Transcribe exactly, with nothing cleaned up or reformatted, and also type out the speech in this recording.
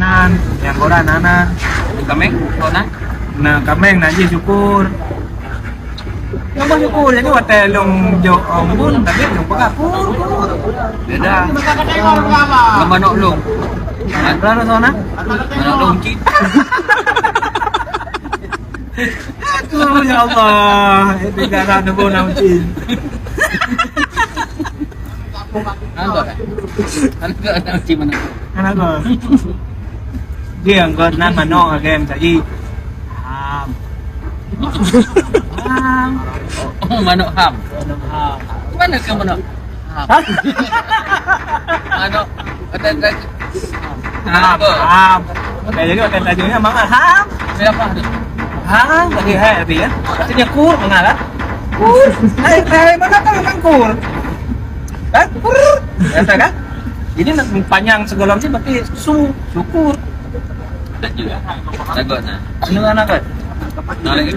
Nyang koran na, na. Kaméng, koran na? Na kaméng na jih syukur. Nyang bah syukur, jadi watèe lôn jok ong bun, tapi lôn peugah, "Kur, kur." Beda. Lôn manok lôn. Berapa sana? Manok lôn cit. Aduh, ya Allah. Eh, tiga ratus ribu nak uji. Anak kau, anak kau uji mana? Anak kau. Dia yang kau nak manok lagi yang tadi. Ham. Ham. Oh, manok ham. Manok ham. Mana ke manok? Ham. Manok. Ada, ada. Ham, ham. Oke, jadi oke, tajuknya mangat ham. Siapa tu? Ham, lagi hai, tapi ya. Katanya kur, mangat kan? Kur. Hai, hai, mana tahu kan kur? Kan? Kur. Biasa kan? Jadi nak panjang segolom ni berarti su, syukur. Ada juga. Lagu nak. Ini anak kan? Nah, lagi.